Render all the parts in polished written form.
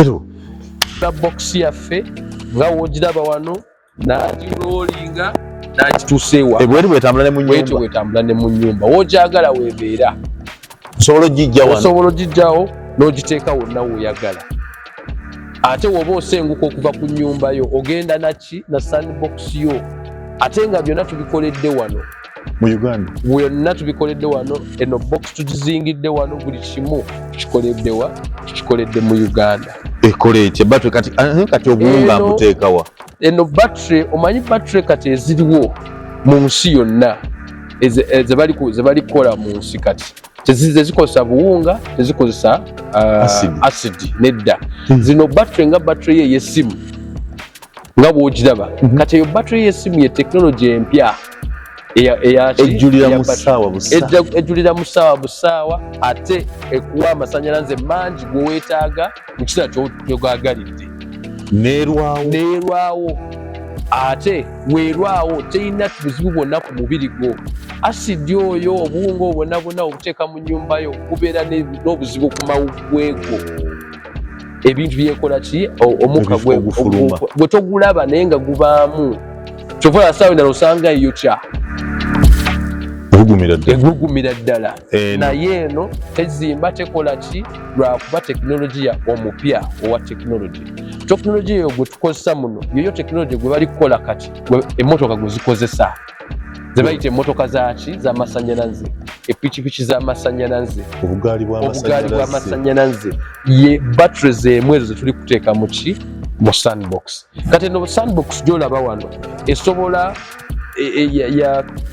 Hello. Na box yaffe nga wogiraba wano, n'agirollinga n'agituusa ewa. Ebweru bwetambula ne mu Bwetyo nyumba. Bwetambula ne mu nyumba, wogyagala webeera. Osobola ogijja wano. Osobola ogijjawo n'ogiteeka wonna woyagala. Ate woba osenguka okuva ku nyumba yo, ogenda naki? Na Sunbox yo. Ate nga byonna tubikoledde wano mu Uganda. Byonna tubikoledde wano. Eno box tugizingidde wano, buli kimu tukikoledde wa? Tukikoledde mu Uganda. Ekola etya battery kati? Kati obuwunga mbuteekawa? Eno battery, omanyi battery kati eziriwo mu nsi yonna ze bali kukola mu nsi kati tezikozesa buwunga, tezikozesa Acid. Acid nedda. Zino battery nga battery ye ey'essimu nga bw'ogiraba. Kati eyo battery y'essimu ye technology empya eyaki? Ejjulira Eya mu battery. ssaawa busa. Ejjulira mu ssaawa busaawa, ate ekuwa amasannyalaze mangi gweweetaaga mu kiseera kyogagalidde. Neerwawo. Neerwawo, ate weerwawo terina buzibu bwonna ku mubiri gwo. Asidi oyo, obuwunga obwo bwonna bwonna obuteeka mu nnyumba yo bubeera n'obuzibu ku mawuggwego, ebintu byekola ki, omukka Ebifo ogufuluma. Gwe togulaba naye nga gubaamu. Kyova olaba saawa endala osanga eyokya. Ebugumira ddala. Egugumira ddala. Eno. Naye eno tezimba, tekola ki, lwakuba tekinologiya omupya owa tekinologiya eyo gwe tukozesa muno, yoyo tekinologi gwe bali kukola kati emmotoka gwe zikozesa, ze bayita emmotoka zaki? Z'amasanyalaze, epikipiki z'amasanyalaze, obugaali obugaali bw'amasanyalaze. Bw'amasanyalaze ye battery zeemu ezo zetuli kuteeka mu ki? Mu Sunbox. Kati eno Sunbox gyolaba wano esobola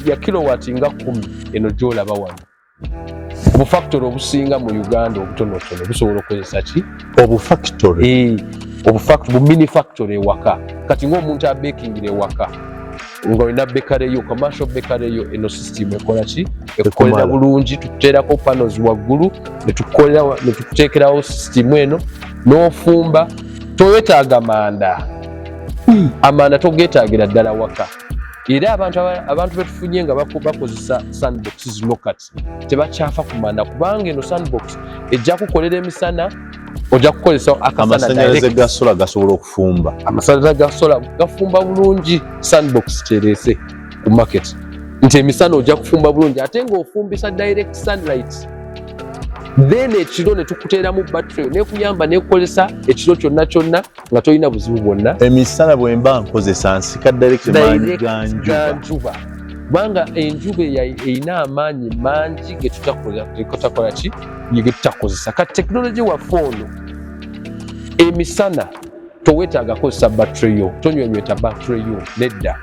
ya kilowatt nga 10. Eno gyolaba wano, obufactory obusinga mu Uganda obutonotono busobola okukozesa ki? Obufactory? Bu mini factory ewaka. Kati ng'omuntu abakingira ewaka, nga olina bakery yo, commercial bakery yo, eno system ekola ki? Ekukolera Ekumala. bulungi. Tukuteerako panels waggulu ne tukuteekerawo system eno n'ofumba, towetaaga manda. Amanda togeetaagira ddala waka. Era abantu betufunye nga bakozesa Sunbox zino kati tebakyafa ku manda, kubanga eno Sunbox ejja kukolera emisana, ojja kukozesa akasana Amasanyalaze direct. Ga solar gasobola okufumba? Amasanyalaze ga solar gafumba bulungi. Sunbox kyereese ku market nti emisana ojja kufumba bulungi, ate ng'ofumbisa direct sunlight, then ekiro ne tukuteeramu battery nekuyamba nekukozesa ekiro kyonna kyonna nga tolina buzibu bwonna. Emisana bwe mba nkozesa, nsika direct maanyi Direct ga njuba? Ga njuba, kubanga enjuba erina amaanyi mangi getutakola ki, getutakozesa. Kati tekinologi waffe ono, emisana toweetaaga kozesa battery yo, tonywenyweta battery yo nedda.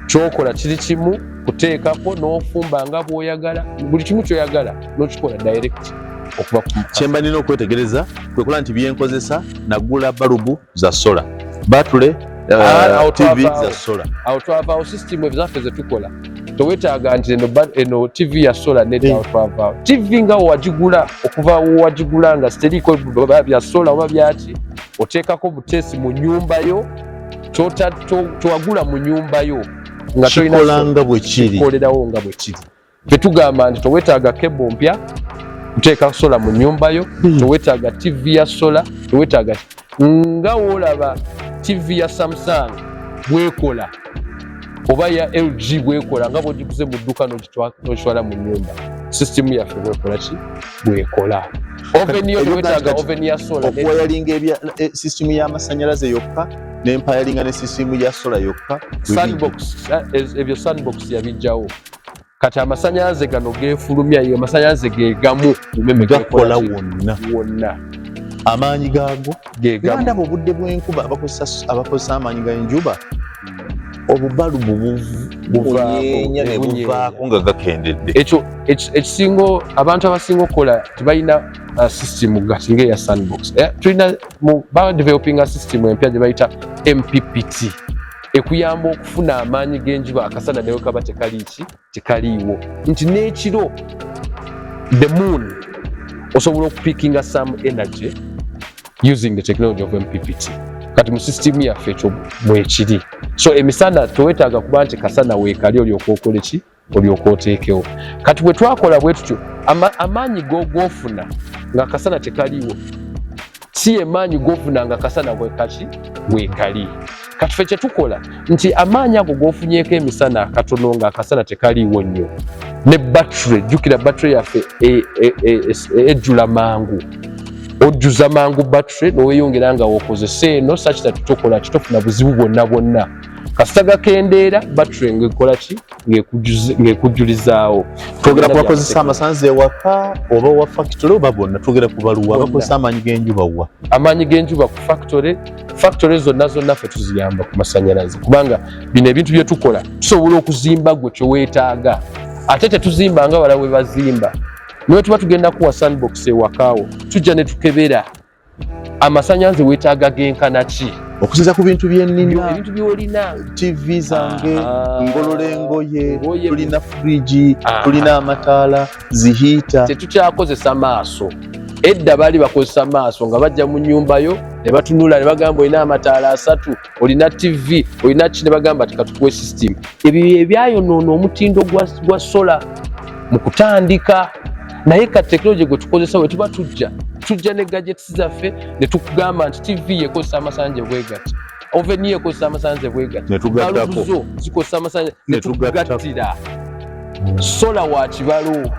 Kyokola kiri kimu, kuteekako n'ofumba nga bw'oyagala, buli kimu kyoyagala n'okikola direct okuva ku Kyemba nina okwetegereza kwe kula nti byenkozesa, nagula balubu za solar, battery, Ah, awo TV twavaawo. za solar. Awo twavaawo. System ezaffe zetukola, towetaaga nti eno TV ya solar, nedda. Eh. Awo twavaawo. TV nga wagigula, okuva wagigula nga siteriiko bya solar oba byaki, oteekako buteesi mu nyumba yo kyowagula mu nyumba yo nga tolina Kikola nga bwe kiri. Kikolerawo nga bwe kiri. Tetugamba nti towetaaga cable mpya kuteeka solar mu nyumba yo, towetaaga TV ya solar, towetaaga. Nga woolaba TV ya Samsung bwekola oba ya LG bwekola, nga bwogiguze mu dduka n'ogitwala mu nyumba, sisitimu yaffe bwekola ki? Bwekola. Oven yo Ebyo tewetaaga kati oven ya solar. Okuwayalinga ebya sisitimu y'amasannyalaze yokka, nempayalinga ne sisitimu ya solar yokka. Sunbox, ebyo Sunbox yabijjawo. Kati amasanyalaze gano gefulumya, amasanyalaze gegamu umeme. Gakola gekola ki? Wonna. Wonna. Amaanyi gaago era gegamu. Ndaba obudde bw'enkuba abakozesa amaanyi g'enjuba, obubalubu Buvaako, bunyeenya ne bunyeenya. buvaako nga gakendedde. Ekyo ekisinga abantu abasinga okukola tebalina system gati ngaeya Sunbox. Tulina badevelopinga system empya gye bayita MPPT, ekuyamba okufuna amaanyi g'enjuba akasana newe kaba tekaliiki, tekaliiwo, nti n'ekiro the moon osobola okupickinga some energy using the technology of MPPT. Kati mu system yaffe ekyo mwekiri. So emisana tewetaaga kuba nti kasana weekali olyoka okole ki, olyoka oteekewo. Kati bwe twakola bwe tutyo, amaanyi g'ofuna nga kasana tekaliiwo. Si emaanyi g'ofuna nga kasana bwekaki weekali. Kati ffe kyetukola nti amaanyi ago g'ofunyeeko emisana akatono nga akasana tekaliiwo nnyo, ne battery, jjukira battery yaffe ejjula mangu, ojjuza mangu battery noweyongera nga wokozesa eno such that tokola ki, tofuna buzibu bwonna bwonna. Kasita gakendeera, battery ng'ekola ki, ng'ekujjulizaawo. Twogera ku bakozesa amasanzi ewaka oba wa factory oba bonna? Twogera ku baluwa abakozesa amaanyi g'enjuba wa? Amaanyi g'enjuba ku factory, factory zonna zonna ffe tuziyamba ku masanyalaze, kubanga bino ebintu bye tukola tusobola okuzimba gwe kyeweetaaga, ate tetuzimba nga bala bwe bazimba. Niwe tuba tugenda kuwa Sunbox ewakaawo, tujja ne tukebera amasannyalaze weetaaga genkana ki okusinza ku bintu byenina, ebintu byolina. TV zange, ngolola engoye, tulina fridge, tulina amataala, zi heater. Tetukyakozesa maaso. Edda baali bakozesa maaso nga bajja mu nnyumba yo ne batunula ne bagamba olina amataala 3, olina TV, olina ki, ne bagamba tikatukuwe system. Ebyo ebyayonoona omutindo gwa solar mu kutandika. Naye ka technology gwe tukozesa, we tuba tujja ne gadgets zaffe ne tukugamba nti TV yekozesa amasanyalaze bwegati, oven yekozesa amasanyalaze bwegati, Ne tugattako. zo zikozesa amasanyalaze, Ne tugattako. netugattira solar wa kibalo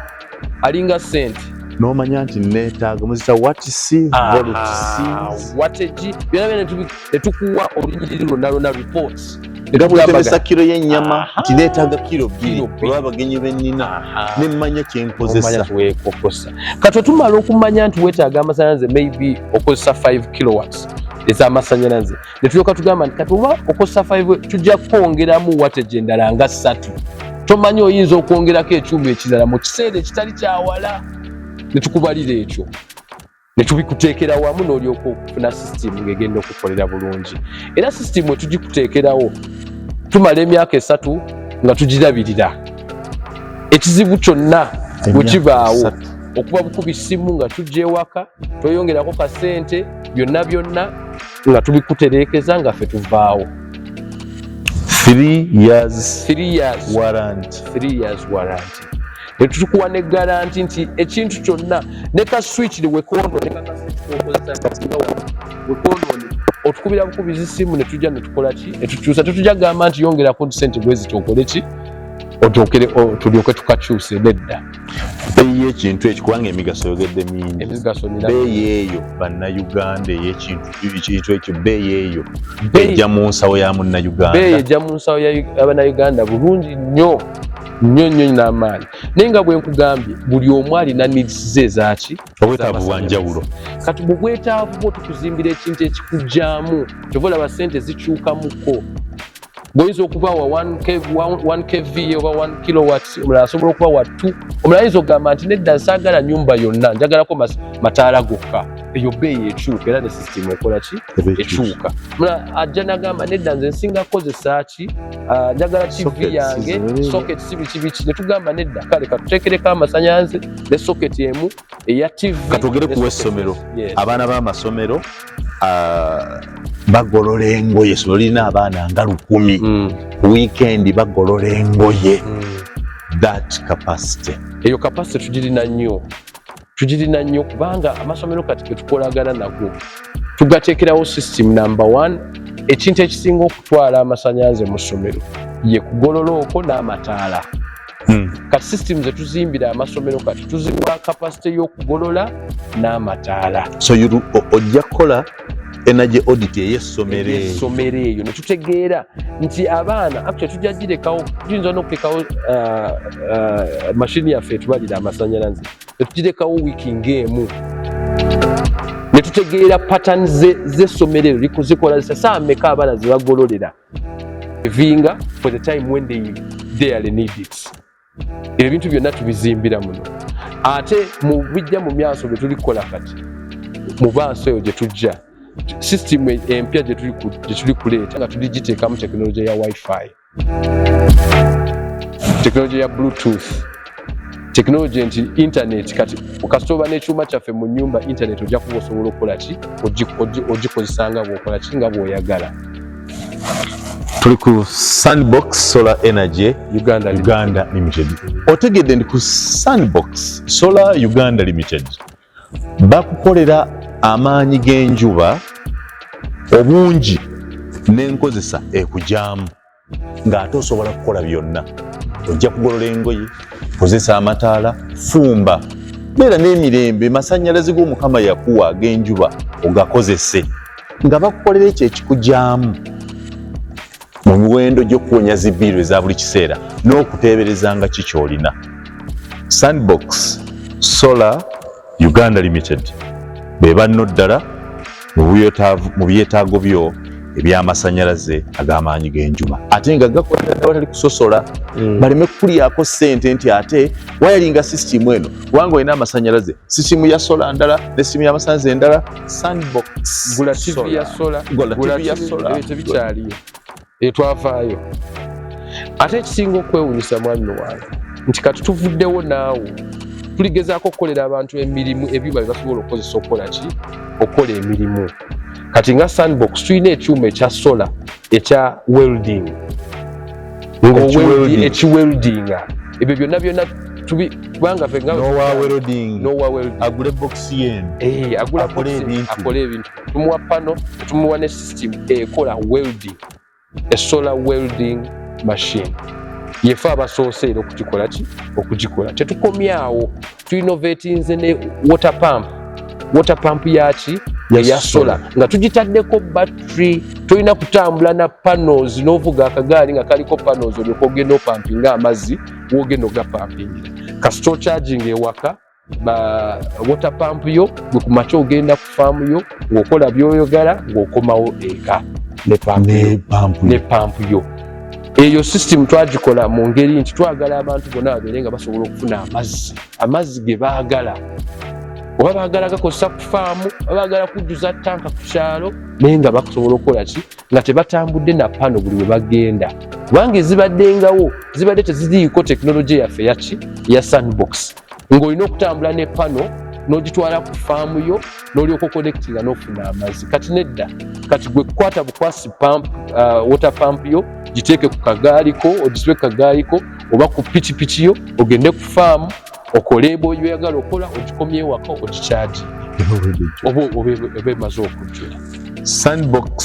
alinga sente. N'omanya nti neetaaga muzita watts, volts. Wattage, byonna byonna netukuwa olunyiriri lwonna lwonna, reports. Nga bwetemesa kiro y'ennyama nti neetaaga kiro 2 Kiro 2. olw'abagenyi bennina, nemmanya kyenkozesa. Wekokosa. Kati otumala okumanya nti weetaaga amasanyalaze, maybe okozesa 5 kilowatts ez'amasanyalaze, ne tulyoka tugamba nti kati oba okozesa 5, tujja kwongeramu wattage endala nga 3. Tomanyi, oyinza okwongerako ekyuma ekirala mu kiseera ekitali kyawala, ne tukubalira ekyo ne tubikuteekera wamu, n'olyoka okufuna sisitimu ng'egenda okukolera bulungi. Era sisitimu etugikuteekerawo tumala emyaka 3 nga tugirabirira. Ekizibu kyonna bwe kibaawo, 3. okuba bukubi simu nga tujja ewaka, tweyongerako kasente, byonna byonna nga tubikutereekeza nga ffe tuvaawo. 3 years. 3 years. Warranty. 3 years warranty, netutukuwa ne guarantee nti ekintu kyonna ne ka switch wekonooneka, ka switch kokozesa wekonoone, otukubira bukubizi simu ne tujja ne tukola ki, ne tukyusa. Tetujja kugamba nti yongerako sente bweziti okole ki, otyokere tulyoke tukakyuse, nedda. Bbeeyi y'ekintu ekyo, kubanga emigaso yogedde mingi. Emigaso nina. Bbeeyi eyo bannayuganda ey'ekintu ekintu ekyo, bbeeyi eyo ejja mu nsawo ya Bbeeyi munnayuganda? Ejja mu nsawo ya abannayuganda bulungi nnyo nnyo nnyo n'amaanyi. Naye nga bwe nkugambye, buli omu alina needs ze ezaki. Obwetaavu bwa njawulo. Kati mu bwetaavu bwo tukuzimbira ekintu ekikugyamu. Kyova olaba sente zikyukamuko. Bw'oyinza okuba wa 1 kV oba 1 kilowatts, omulala asobola okuba wa 2, omulala ayinza okugamba nti nedda, nsaagala nyumba yonna, njagalako mataala gokka. Eyo bbeeyi ekyuka, era ne system ekola ki, ekyuka. Omulala ajja nagamba nedda, nze nsinga kukozesa ki, njagala TV Sockets. yange, socket, si biki biki. Ne tugamba nedda, kale katuteekereko amasanyalaze ne socket emu eya TV. Katwogere ne ku socket. W'essomero. Yes. Abaana b'amasomero bagolola engoye. Essomero lirina abaana nga 1000. Weekend bagolola engoye. That capacity? Eyo capacity tugirina nnyo, tugirina nnyo, kubanga amasomero kati getukolagana nago tugateekerawo system. Number one, ekintu ekisinga okutwala amasanyalaze mu ssomero ye kugolola okwo n'amataala. Kati system zetuzimbira amasomero kati tuziwa capacity y'okugolola n'amataala. So ojja kukola energy audit ey'essomero eyo? Essomero eyo netutegeera nti abaana, actually tujja girekawo, tuyinza n'okulekawo mashini yaffe etubalira amasanyalaze, netugirekawo wiiki ng'emu, netutegeera pattern z'essomero eryo zikola zisa, saa mmeka abaana ze bagololera vinga for the time when they dearly need it. Ebyo ebintu byonna tubizimbira muno. Ate mu bijja mu myaso bye tuli kukola kati mu maaso eyo gye tujja, system empya gye tuli kuleeta nga tuli giteekamu tekinologiya ya WiFi, tekinologiya ya Bluetooth, tekinologi nti internet. Kati kasita oba n'ekyuma kyaffe mu nyumba, internet ojja kuba osobola okukola ki, ogikozesa nga bw'okola ki, nga bw'oyagala. Tuli ku Sunbox Solar Energy Uganda Limited. Uganda Limited. Otegedde ndi ku Sunbox Solar Uganda Limited, bakukolera Amaanyi g'enjuba obungi n'enkozesa ekujaamu, ng'ate osobola kukola byonna. Ojja kugolola engoye, kozesa amataala, fumba, beera n'emirembe. Masannyalaze g'Omukama yakuwa ag'enjuba ogakozese nga bakukolera ekyo ekikujaamu mu miwendo gy'okuwonya zi bill eza buli kiseera n'okuteeberezanga ki ky'olina. Sandbox Solar Uganda Limited be banno ddala mu byetaago byo ebyamasannyalaze ag'amaanyi g'enjuba, ate nga gakolera ddala batali kusosola. Baleme kukulyako ssente nti ate wayalinga system eno, kubanga olina amasannyalaze, system ya solar ndala ne system y'amasannyalaze endala. Sandbox Gula TV ya solar, gula TV ya solar. Tebikyaliyo, etwavaayo. Ate ekisinga okwewunyisa, mwami wange, nti kati tuvuddewo naawe tuligezaako okukolera abantu emirimu, ebyuma bye basobola okukozesa okukola ki? Okukola emirimu. Kati nga Sandbox tulina ekyuma ekya solar ekya welding, ekiweldinga ebyo byonna byonna, kubanga fe agule box yenu. Eh, agula akole ebintu. Tumuwa panel, tumuwa ne system ekola welding, a solar welding machine. Yefe abasoose era okugikola ki? Okugikola. Tetukomyawo, tuinnovatinze ne water pump. Water pump yaki? Eya solar, nga tugitaddeko battery. Tolina kutambula na panels n'ovuga akagaali nga kaliko panels olyoka ogenda opampinga amazzi. Wogenda ogapampingira, kasita ocharginga ewaka ba water pump yo, gwe kumakya ogenda ku faamu yo ng'okola byoyogala, ng'okomawo eka ne pampu yo. Eyo system twagikola mu ngeri nti twagala abantu bonna babeere nga basobola okufuna amazzi, amazzi ge baagala, oba baagala gakozesa ku faamu, oba baagala kujjuza tanka ku kyalo, naye nga basobola okukola ki? Nga tebatambudde na panel buli we bagenda, kubanga ezibaddengawo zibadde teziriiko tekinologiya yaffe yaki? Ya Sandbox, ng'olina okutambula ne panel n'ogitwala ku faamu yo n'olyoka oconnectinga n'ofuna amazzi. Kati nedda, kati gwe kukwata bukwasi pump, water pump yo, giteeke ku kagaaliko, ogisibe ku kagaaliko oba ku pikipiki yo, ogende ku faamu okole byoyagala okola, ogikomye waka ogicharginge oba emaze okujjula. Sandbox.